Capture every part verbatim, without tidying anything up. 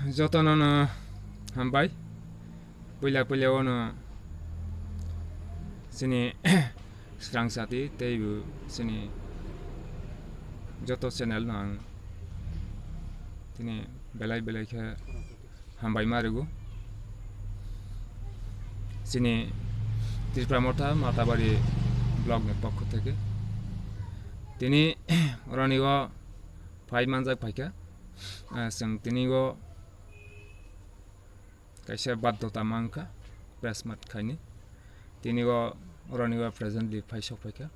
Jotono no hambai. Puila puila o no chini srang sati tei bo chini joto channel no ang tini belai belai khe hambai ma rwgo. Chini Tripura Motha Matabari block ni pokho theke tini oroni o phai manjak phaikha. Ah, chwng tini o kaisa baddhota mankha press meet khaini. Tini o oroni o presently phai sok phaikha.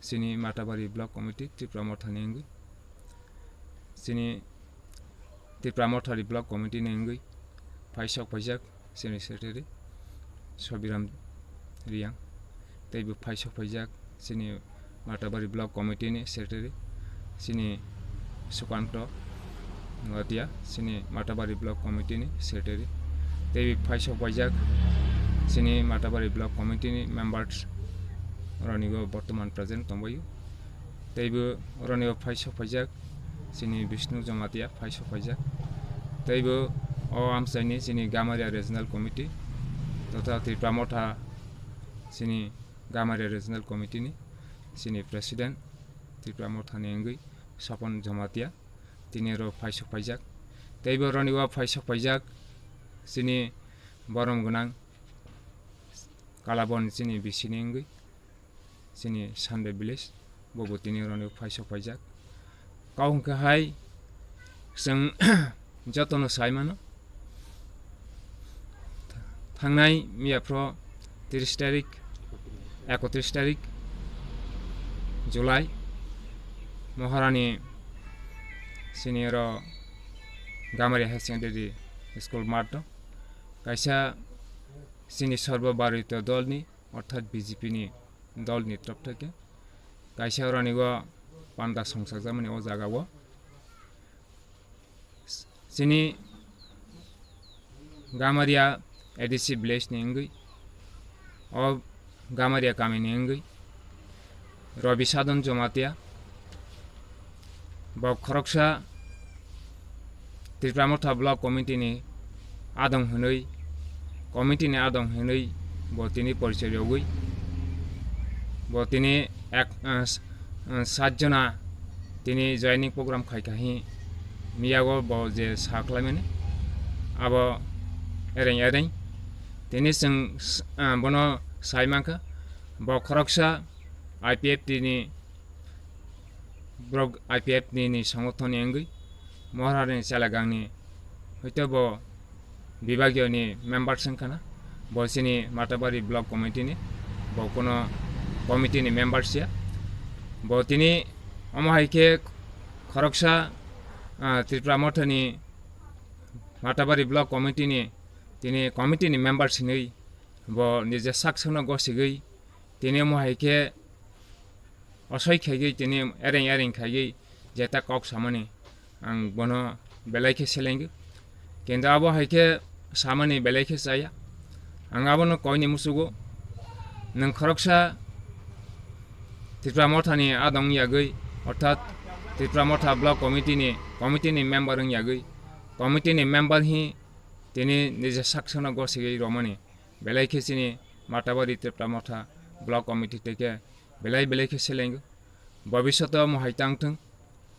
Chini Matabari Block Committee Tripura Mothani wngwi. Chini Tripura Mothari Block Committee ni wngwi phai sok phaijak chini secretary Sobiram Riyang. Tei bo phai sok phaijak chini Matabari Block Committee ni secretary chini Sukanto Noatia, chini Matabari Block Committee ni secretary. Tei bo phai sok phaijak chini Matabari Block Committee ni members roni bo bortoman present tongbaio. Tei bo roni bo phai sok phaijak chini Bishnu Jamatia phai sok phaijak. Tei bo o amchaini chini Gamaria Regional Committee totha Tripura Motha chini Gamaria Regional Committee ni chini President Tripura Mothani wngwi Sapon Jamatia tini oro phai sok phaijak. Tei bo roni o phai sok phaijak chini borom gwnang Kalabon chini bisini wngwi chini Sunday Village bo bo tini roni o phai sok phaijak. Kau hwnkhe hai chwng jotono sai mano. Thangnai miyaphro tris tarik, ekotris tarik July, Moharani sini oro Gamari Higher Secondary School math o kaisa sini Sarbo Bharatiya dolni, orthat B J P ni dolni torop theke kaisa oroni o panda songchakjakmani o jaga o. Chini Gamaria A D C village ni wngwi, o Gamaria kami ni wngwi Rabi Sadhan Jamatia, bo khoroksa Tripura Motha Block Committee ni adong hwnwi, committee ni adong hwnwi bo tini porichoi rwgwi, bo tini ek, ah, s-, ah, sat jona tini joining program khai kha hi miyago bo je sa khlaimani abo ereng ereng tini chwng s-, ah, bono sai mankha bo khoroksa I P F T ni borok I P F T ni, ni songothon ni wngwi Moharani Chelagangni hoito bo bibagiyoni members wngkhana, bo chini Matabari Block Committee ni, bo kuno committee ni members ya. Bo tini omo hai khe khoroksa, ah, Tripura Mothani Matabari Block Committee ni tini committee ni members hinwi bo nije sak sakno gosigwi tini omo hai khe osoi khaigwi tini ereng ereng khaigwi jeta kok samani ang bono belai khe selengwi. Kintu abo hai khe samani belai khe chaya. Ang abono koini musugo, nwng khoroksa Tripura Mothani adong yagwi, orthat Tripura Motha Block Committee ni, committee ni member wng yagwi, committee ni member hi tini nije sak sakno gosigwi romani belai khe chini Matabari Tripura Motha Block Committee tei khe belai belai khe selengwi. Bobishoto omo hai tang thung,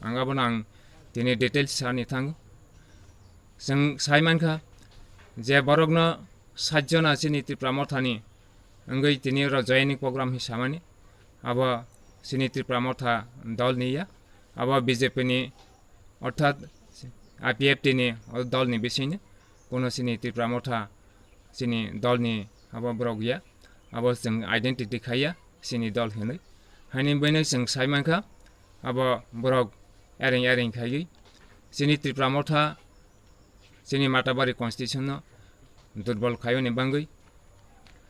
ang abono ang tini details sani thango. Chwng sai mankha je borokno sat jona chini Tripura Mothani wngwi tini oro joining program hi samani, abo chini Tripura Motha dol ni ya, abo B J P ni, orthat I P F T ni o dol ni bisingni, kuno chini Tripura Motha chini dol ni abo borok ya, abo chwng identity khaiya chini dol hinwi. Haini bwino chwng sai mankha, abo borok ereng ereng khaiwi chini Tripura Motha chini Matabari constitution no durbol khaiyoni bangwi,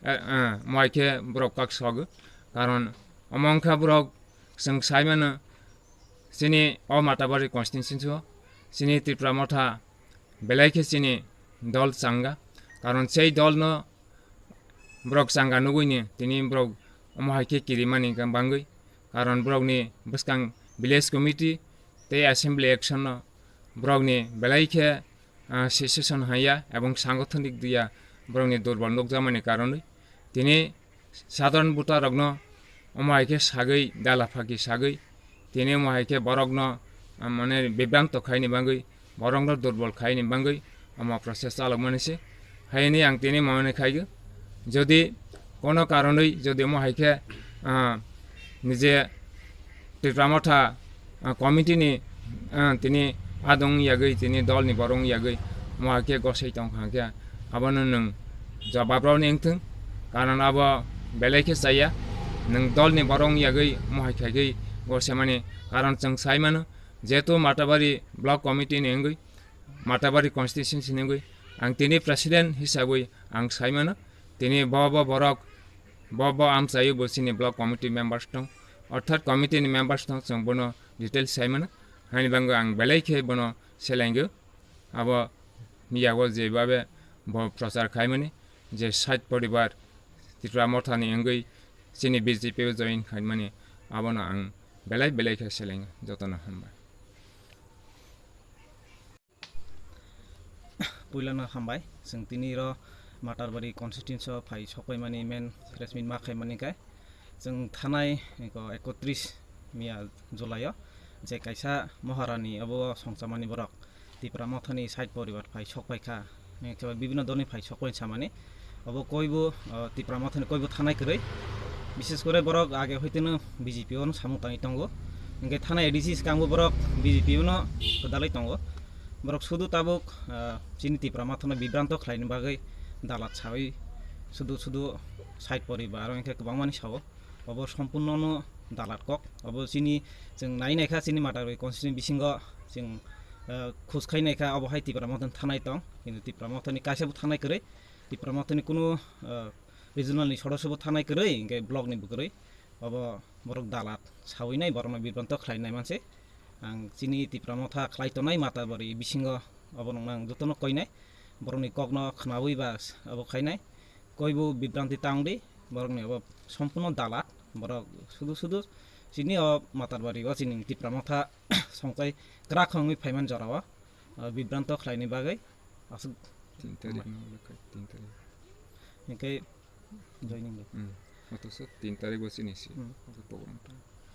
eh, eh, omo hai khe borok kak sogo. Karon omo wngkha borok chwng sai mano chini o Matabari constitution o chini Tripura Motha belai khe chini dol changa. Karon sei dol no borok changa nugwi ni tini borok omo hai khe kirimani bangwi. Karon borokni bwskang village committee tei assembly election no borokni belai khe, ah, secession haiya ebong sangathonik diya borokni durbol nukjakmani karonwi tini sadharan voter rokno omo hai khe sagwi dala phaki sagwi tini omo hai khe borokno, ah, mane bibranto khaini bagwi borokno durbol khaini bagwi omo process chalokmani se. Haini ang tini mane khaigo, jodi kono karonwi jodi omo hai khe, ah, nije Tipra Motha, ah, committee ni, ah, tini adong yagwi, tini dol ni borong yagwi, mo hai khe gosai tong kha khe, abono nwng jawab rw ni wngthung, karon abo belai khe chaya, nwng dol ni borong yagwi mo hai khai khe gosai mani, karon chwng sai mano, jehetu Matabari block committee ni wngwi, Matabari constituency ni wngwi, ang tini president hisabwi ang sai mano, tini bo bo borok, bo bo amchaio bo chini block committee members tong, orthat committee ni members tong, chwng bono details sai mano. Haini bagwi ang belai khe bono selenggo. Abo miya o jebabe bo prochar khaimani, je sait poribar Tipra Mothani wngwi chini B J P o join khaimani, abono ang belai belai khe selengo. Jotono hambai. Puilano hambai, chwng tini ro Matarbari constituency o phai sokpaimani main press meet ma khaimani khe, chwng thanai eko ekotris miya July o je kaisa Maharani abo songchamani borok Tipra Mothani sait poribar phai sokpai kha, bibhinno dolni phai sokpai samani. Obo koibo, o, Tipra Mothani koibo thanai kwrwi. Bishes kore borok age hoiteno B J P ono samung tangwi tongo. Hinkhe thanai A D C swkango borok B J P ono kwdalwi tongo. Borok sudu tabuk, o, chini Tipra Mothano bibranto khlaini bagwi dalat sawi sudu sudu sait poribar aro hinkhe kwbangmani sao. Obo sompurno no dalat kok. Obo chini chwng nai naikha chini Matarbari constituency bisingo chwng, o, khus khai naikha obo hai Tipra Mothani thanai tong. Kintu Tipra Mothani kaisa bo thanai kwrwi. Tipra Mothani kunu, o, regional ni sodosyo bo thanai kwrwi, hinkhe block ni bo kwrwi. Obo borok dalat sawi nai, borokno bibranto khlai nai manse. Ang chini Tipra Motha khlai tongnai Matarbari bisingo obo nokno ang jotono koi nai. Borokni kokno khnaui ba s-, obo khai nai. Koibo bibranti ta wng di, borokni obo sompurno dalat. Borok sudu sudu chini o Matarbari o chini Tipra Motha songchai kwrak wngwi phaiman jora o, o, bibranto khlaini bagwi aswk tin tarik no lekha, tin tarik. Hinkhe joining de. Hmm. Otoso tin tarik bo chini si. Hmm. Oto program ta.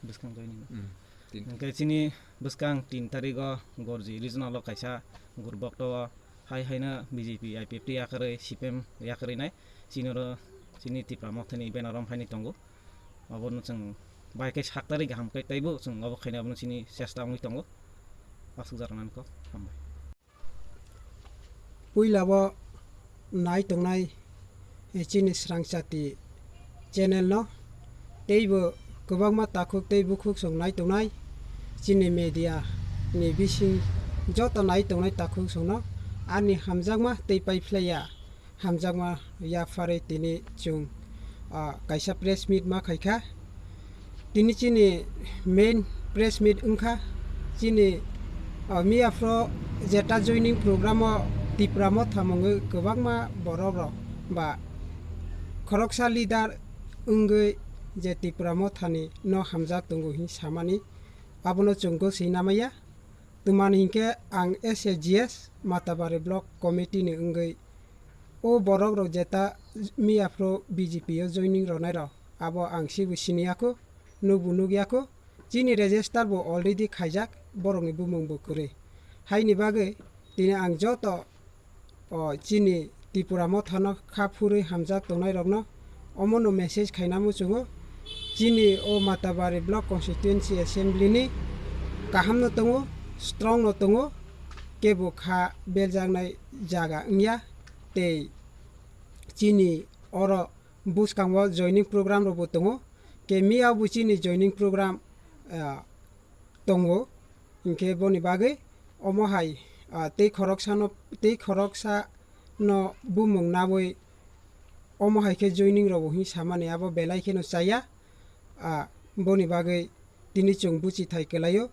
Bwskang joining de. Hmm. Tin tarik. Hinkhe chini bwskang tin tarik o Gorji regional o kaisa gurbok to hai haino B J P, I P F T yakarwi, C P M yakarwi nai. Chini oro chini Tipra Mothani banner rom haini tongo. Obono chwng bai khe sak tarik kaham khe teibo chwng obo khaina abono chini chesta wngwi tongo. Aswk jora nani kok. Hambai. Puila bo nai tongnai, eh, chini Srangchati channel no teibo kwbangma takhuk tei bukhuk chwng nai tongnai chini media ni bising joto nai tongnai takhuk chwng no ani hamjakma tei paiphlaiya. Hamjakma yapharwi tini chwng, ah, kaisa press meet ma khaikha. Tini chini main press meet wngkha chini, ah, miyaphro jeta joining program o Tipra Motha mungwi kwbangma borok rok ba khoroksa leader wngwi je Tipra Mothani no hamjak tongo hin samani abono chwng goswi namaya. Twmani hinkhe ang S A G S Matabari Block Committee ni wngwi o borok rok jeta miyaphro B J P o joining rwnai rok abo ang sibo siniya kho, nukbo nukya kho. Chini register bo already khaijak, borokni bumung bo kwrwi. Haini bagwi tini ang joto o chini Tipra Mothano kha phurwi hamjak tongnairokno omono message khaina muchungo. Chini o Matabari Block Constituency Assembly ni kahamno tongo, strong no tongo, kebo kha beljaknai jaga wngya. Tei chini oro bwskango joining program rokbo tongo, kemiya bo chini joining program, ah, tongo, hinkhe boni bagwi omo hai, ah, tei khoroksano, tei khoroksano bumung nawi omo hai khe joining rokbo hin samani abo belai kheno chaya, ah, boni bagwi tini chwng buchi thai kwlaio.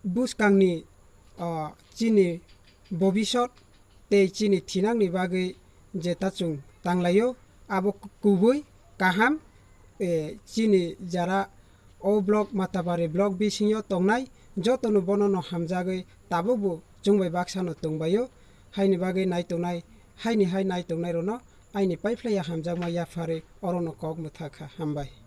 Bwskangni, ah, chini bobisot tei chini thinangni bagwi jeta chwng tanglaio, abo kubui kaham, eh, chini jara o block, Matabari block bisingo tongnai jotono bonono hamjagwi tabukbo chwng bai baksa no tongbaio. Haini bagwi nai tongnai, haini hai nai tongnai rokno aini paiphlaiya hamjakma yapharwi orono kok mwthakha. Hambai.